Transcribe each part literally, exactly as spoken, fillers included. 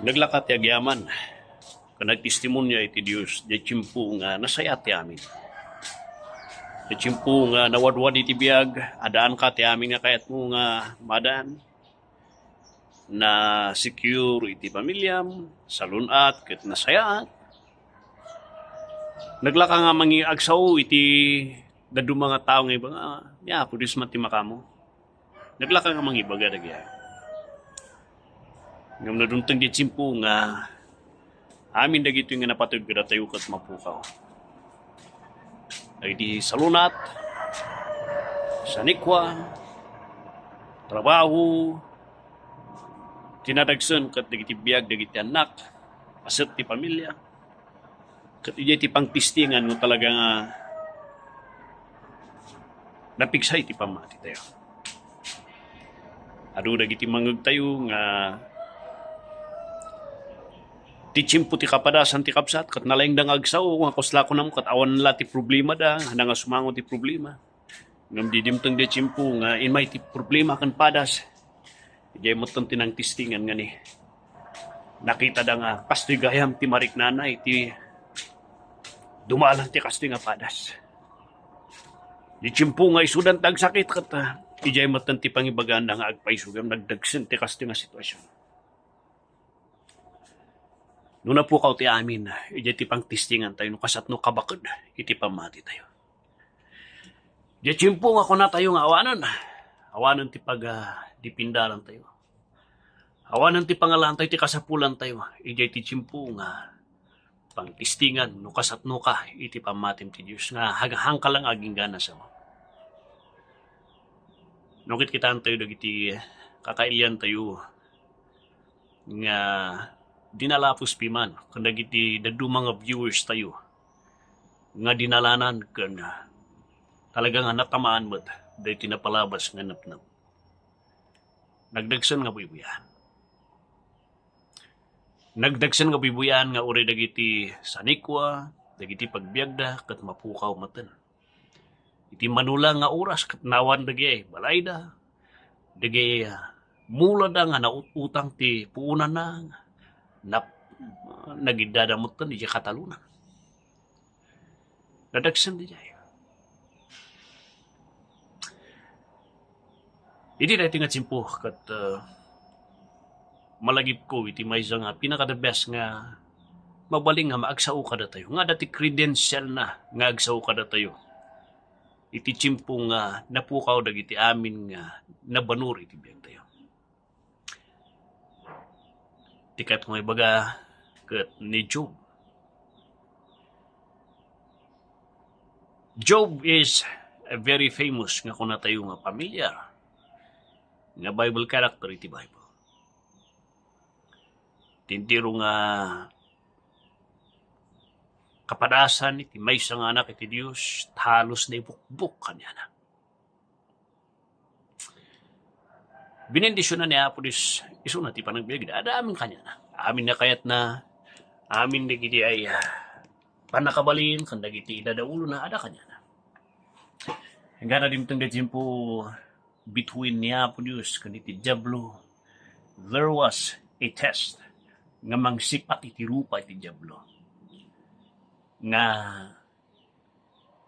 Naglaka ti agyaman ken nagtestimonio iti Dios, diay tiempo nga nasayaat ti amin. Diay tiempo nga nawadwad iti biag, adaanka ti amin nga kayatmo nga maadan. Na-secure iti pamiliam, salun-at ket nasayaat. Naglaka nga mangi-, agsao iti dadduma nga tao nga iba nga, "Ni Apo Dios man ti makamo." Naglaka nga mangibaga dagiti. Ngem nadumteng diay tiempo nga amin dagitoy nga napateg kadatayo ket mapukaw. Dagiti salun-at, sanikua, trabaho, ti nadagsen ket dagiti biag dagiti annak, paset ti pamilia. Ket idiay ti pangtestingan no talaga nga napigsa iti pammatitayo. Adu dagiti mangngegtayo nga ti tiempo ti kapadasan ti kabsat, ket nalaingda nga agsao, nga kasla kunam, ket awan la ti problemada, nga nangasumango ti problema. Ngem dimteng diay tiempo nga immay ti problema ken padas, idiay metten ti nangtestingan nga ni nakitada nga kastoy gayam ti mariknana iti dumalan ti kastoy nga padas. Diay tiempo nga isudan ti agsakit ket, ah, idiay metten ti pangibaganda nga agpayso ngem nagdagsen ti kastoy nga sitwasyon. No napukaw ti amin, idiay ti pangtestingantayo no kasatno kabaked iti pammatitayo. Diay tiempo nga kunatayo nga awanen, awanen ti pagdipindarantayo. Awanen ti pangalaantayo ti kasapulantayo. Idiay ti tiempo nga pangtestingan no kasatnoka iti pammatim ti Dios nga hag-, hangka lang aginggana sa. No kitkitaentayo dagiti kakailiantayo nga dinalapos piman ken dagiti dadduma nga viewers tayo nga dinalanan ken talaga nga natamaan met dagiti napalabas nga napnap. Nagdagsen nga buybuyan. Nagdagsen nga buybuyan nga uray dagiti sanikua, dagiti pagbiagda ket mapukaw metten. Iti manula nga oras ket nawan dagiti balayda, dagiti, ah, mulada nga naut-utang ti puonanna, nap-, nagiddada metten iti katalona. Nadagsen daydiay. Idi daytoy nga tiempo ket, ah, malagipko iti maysa nga pinaka the best nga mabalin nga maagsao kadatayo, nga adda ti credentialna nga agsao kadatayo iti tiempo nga napukaw dagiti amin nga nabanur iti biagtayo. Ti kayatko nga ibaga ket ni Job. Job is a very famous nga kunatayo nga familiar nga Bible character iti Bible. Ti entero nga kapadasan iti maysa nga anak iti Dios, ta halos naibukbok kaniana. Binendisionan ni Apo Dios isuna ti panagbiagda. Adda amin kaniana. Amin nga kayatna, amin dagiti ay, ah, pannakabalin, ken dagiti idadaulona, adda kaniana. Enggana dimteng nga tiempo between ni Apo Dios ken iti Diablo, there was a test nga mangsipat iti rupa iti Diablo. Nga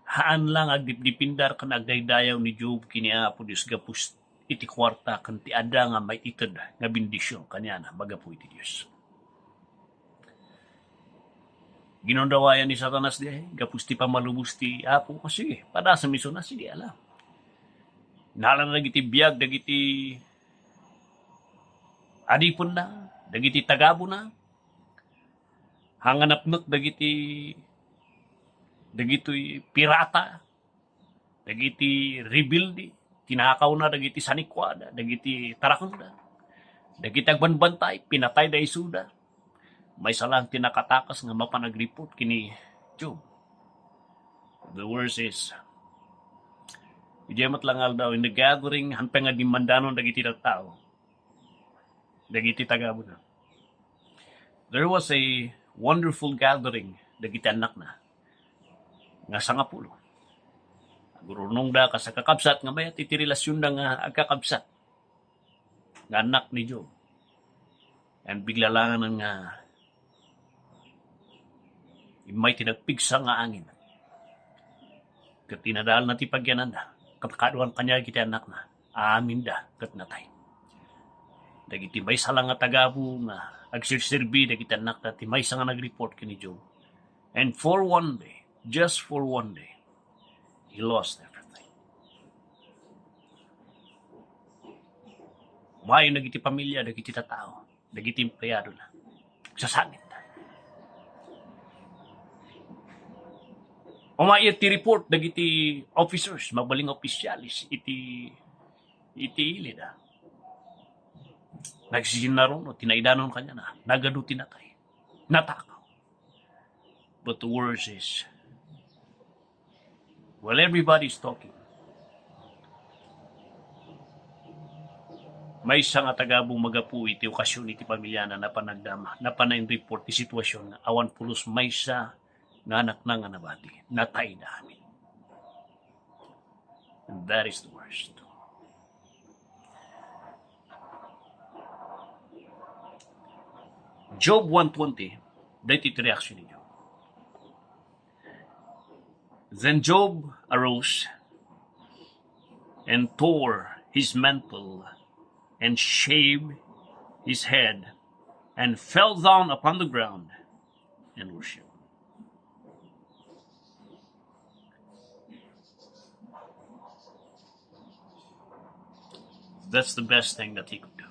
haan la nga agdipdipindar ken agdaydayaw ni Job ken ni Apo Dios gapu iti kuarta ken ti adda nga maited nga bendision kaniana manggapu iti Dios. Ginundawayan ni Satanas diay gapu ti pammalubos ti Apo. O, sige, padasem isuna, sige, ala. Nalana dagiti biag dagiti adipenna, dagiti tagabuna, hanganapnek dagiti, dagitoy pirata, dagiti rebelde, tinakawna dagiti sanikuada, dagiti tarakenda, dagiti agbanbantay, pinatayda isuda. Maysa lang ti nakatakas nga mapan agripot ken ni Job. The worst is, idiay met la nga aldaw, in the gathering, haan pay nga dimmandanon dagiti tattao, dagiti tagabuna. There was a wonderful gathering dagiti annakna nga sangapulo. Agurnongda kas a kakabsat nga mayat iti relasionda nga agkakabsat nga annak ni Job. And bigla langanen nga immay ti nagpigsa nga angin. Ket inadalna ti pagyananna, ket kaduan kaniak iti annakna, aminda ket natay. Dagiti maysa la nga tagabu nga agserserbi dagiti annakna ti maysa nga nag-report ken ni Job. And for one day, just for one day, he lost everything. Umayon dagiti pamilia, dagiti tattao, dagiti empleyadona. Sasangit. Umayon ti report dagiti officers, mabalin nga opisyales iti, iti ilid, ah. Nagsisinaruno, tinaidanon kaniana, nagadu ti natay. Natakaw. But the worst is, while everybody is talking, maysa nga tagabu magapu iti okasyon iti pamiliana, napan nagdama, napan na-report ti sitwasyon nga awan pulos maysa nga anakna nga nabati. Natayda amin. And that is the worst. Job one twenty, daytoy ti reaction ni Job. Then Job arose and tore his mantle and shaved his head and fell down upon the ground and worshiped. That's the best thing that he could do.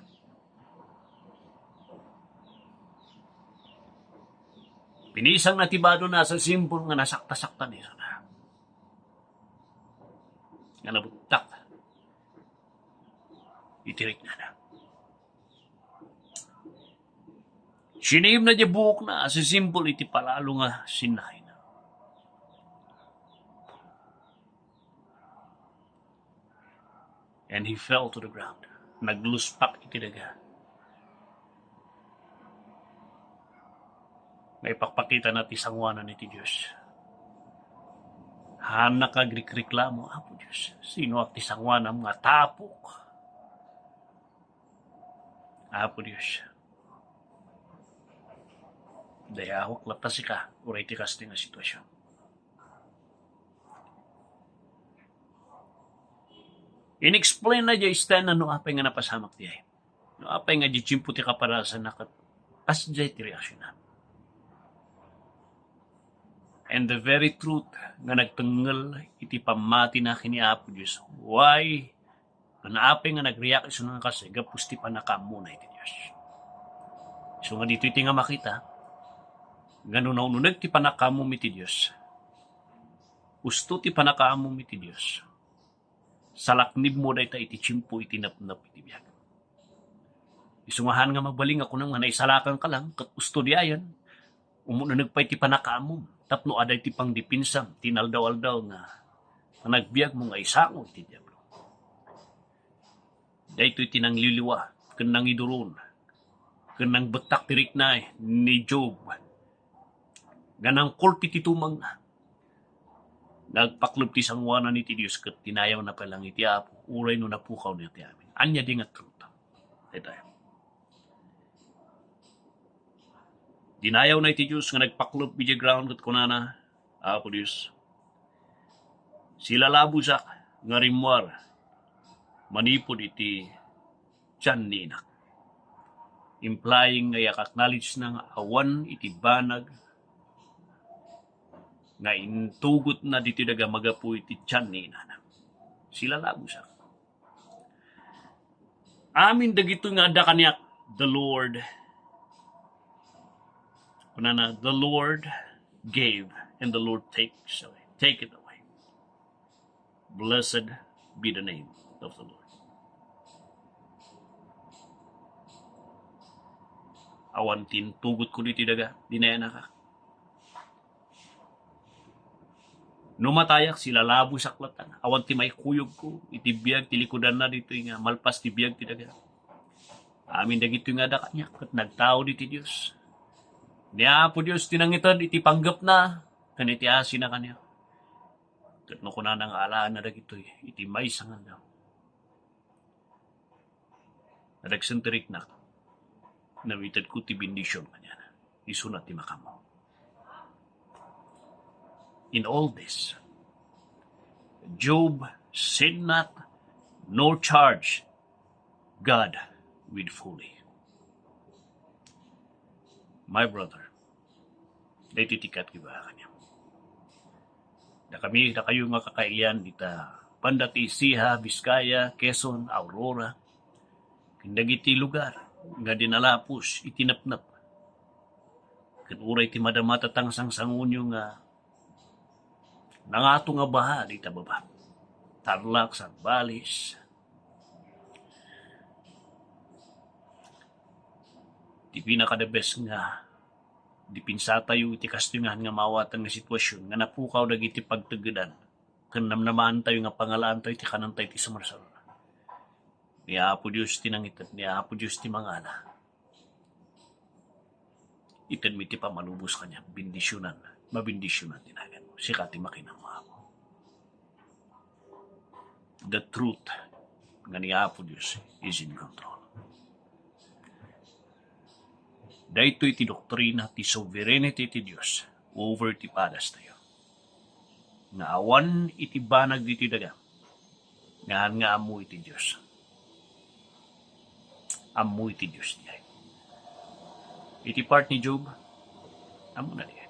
Pinisangna ti badona sa simbol nga nasakta-sakta ni sana. Nga nabuttak iti riknana. Sinibna di buokna, sisimbol iti palalo nga sinnain. And he fell to the ground. Nagluspak iti daga. Naipakpakitana ti sanguanan iti Dios. Hannak agrikriklamo, Apo Dios, sinoak ti sanguanam nga tapok? Apo Dios, dayawak latta sika, uray ti kastoy nga sitwasyon. In-explain na diay style na no apay nga napasamak diay. No apay nga di tiempo ti kaparasanna ket kasdiay ti reaksyon na. And the very truth nga nagtengngel iti pammati na ken ni Apo Dios, why Ken apay nga nagreact isu nga kas gapu ti pannakaammona iti Dios. Isu nga ditoy ti nga makita nga no nauneg ti pannakaammom iti Dios, usto ti pannakaammom iti Dios, salaknibmo dayta iti tiempo iti napnap iti biag. Isu nga haan nga mabalin nga kunam nga naisalakanka lang ket usto diayen, umuneg pay ti pannakaammom tapno adda iti pangdipensam ti inaldaw-aldaw nga panagbiagmo nga isango iti Diablo. Daytoy ti nangliliwa ken nangiduron ken nangbettak ti rikna ni Job nga nangkulpi ti tumangna. Nagpakleb ti sanguanan iti Dios ket dinayawna pay lang iti Apo, uray no napukawna ti amin. Ania di nga truth? Daytoy. Dinayawna iti Dios nga nagpakleb idiay ground ket kunana, Apo Dios, silalabosak nga rimmuar manipud iti tian ni inak. Implying nga i-acknowledge na nga awan iti banag nga intugotna ditoy daga magapu iti tian ni inana. Silalabosak. Amin dagitoy nga adda kaniak, the Lord. Kunana, the Lord gave and the Lord takes away. Take it away. Blessed be the name of the Lord. Awan ti intugotko ditoy daga, dinayanaka. No matayak, silalabosak latta. Awan ti maikuyogko iti biag ti likudanna ditoy nga malpas ti biag ti daga. Amin dagitoy nga adda kaniak ket nagtaud iti Dios. Ni Apo Dios ti nangited iti panggepna ken iti asina kaniak. Ket no kunana nga alaenna dagitoy iti maysa nga aldaw, nadagsen ti riknak. Namitedko ti bendision kaniana. Isuna ti makaammo. In all this, Job sinned not nor charged God with folly. My brother, daytoy ti kat-, iba kaniam. Dakami, dakayo nga kakailian dita banda ti Ecija, Vizcaya, Quezon, Aurora, ken dagiti lugar nga dinalapos iti napnap. Ken uray ti madama ta tangsangsangonyo nga nangato nga baha dita baba. Tarlac, Zambales. Ti pinaka-the best nga dipinsatayo iti kastoy nga maawatan nga sitwasyon nga napukaw dagiti pagtegedan ken namnamaantayo nga pangalaantayo ti kanantayo ti sumarsarona. Ni Apo Dios ti nangited, ni Apo Dios ti mangala. Itedmi ti pamalubos kaniak, bendisionan, mabendisionan ti naganmo. Sika ti makinammo, Apo. The truth nga ni Apo Dios is in control. Daytoy ti doktrina ti sovereignty ti Dios over ti padastayo. Nga awan iti banag ditoy daga, nga, nga ammo iti Dios. Ammo iti Dios diay. Iti part ni Job, ammo na diay.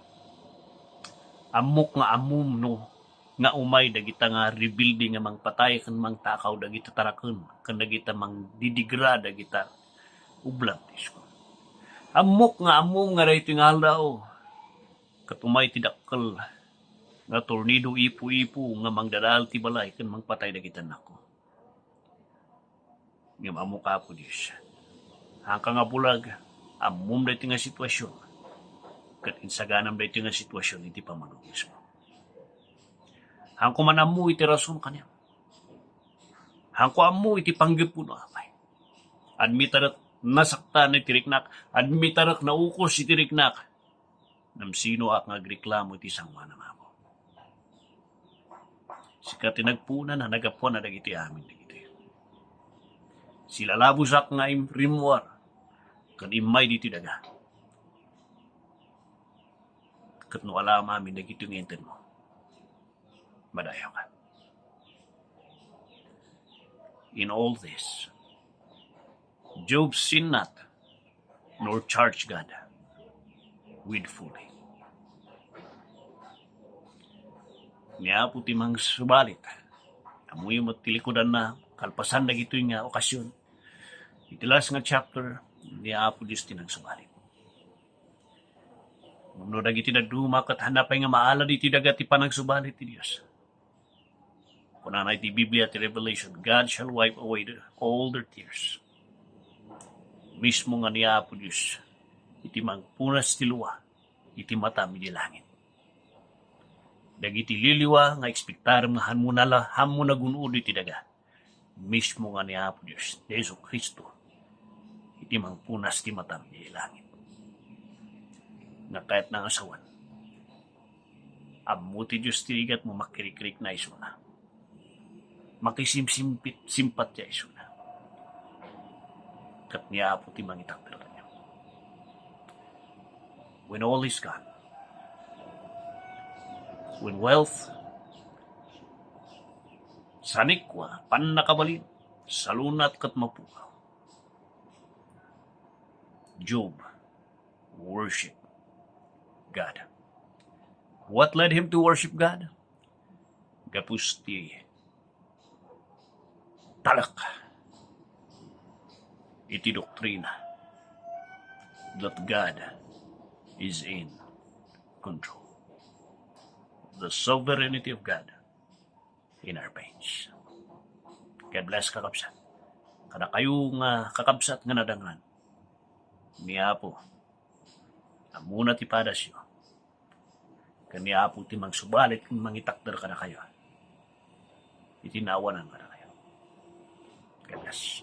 Ammok nga ammom no nga umay dagita nga rebelde nga mangpatay ken mangtakaw dagita taraken ken dagita mangdidigra dagita ublang ti iskon. Ammok nga ammom nga daytoy nga aldaw ket umay ti dakkel nga tornado ipu-ipu nga mangdadael ti balay ken mangpatay dagiti annakko. Ngem ammok, Apo Dios, haanka nga bulag, ammom daytoy nga sitwasyon, ket insaganam daytoy nga sitwasyon iti pamalubosmo. Haanko man ammo iti rason kaniam. Haanko ammo iti panggepmo no apay. Admitarek nasaktan iti riknak, admitarek naukos iti riknak. Ngem sinoak nga agreklamo iti sangoanam, Apo? Sika ti nagpuonana, naggapuana dagiti amin dagiti. Silalabosak nga im-, rimmuar ken immay ditoy daga. Ket no alaam amin dagiti nga intedmo, madayawka. In all this, Job sinned not, nor charged God with folly. Ni Apo ti mangsubalit. Ammoyo met ti likudanna, kalpasan dagitoy nga okasyon. Iti last nga chapter, ni Apo Dios ti nangsubalit. Ngem no dagiti dadduma ket haanna pay nga maalad iti daga ti panagsubalit ti Dios. Kunana iti Biblia ti Revelation, "God shall wipe away the, all their tears." Mismo nga ni Apo Dios iti mangpunas ti lua iti matam iti langit. Dagiti liliwa nga ekspektarem nga haanmo nala-, haanmo nagun-od iti daga. Mismo nga ni Apo Dios, ni Jesu-Cristo, iti mangpunas ti matam iti langit. Nga kayatna nga sawen, ammo ti Dios ti rigatmo, makirikrikna isuna. Makisimsimpit-, simpatya isuna. Ket ni Apo ti mangitakder kaniak. When all is gone, when wealth, sanikwa, pannakabalin, salunat ket mapukaw, Job worship God. What led him to worship God? Gapu ti talek iti doktrina that God is in control. The sovereignty of God in our veins. God bless, kakabsat. Kadakayo nga kakabsat nga nadanglan, ni Apo, ammona ti padasyo. Ken ni Apo ti mangsubalit ken mangitakder kadakayo iti naawanan kadakayo. God bless.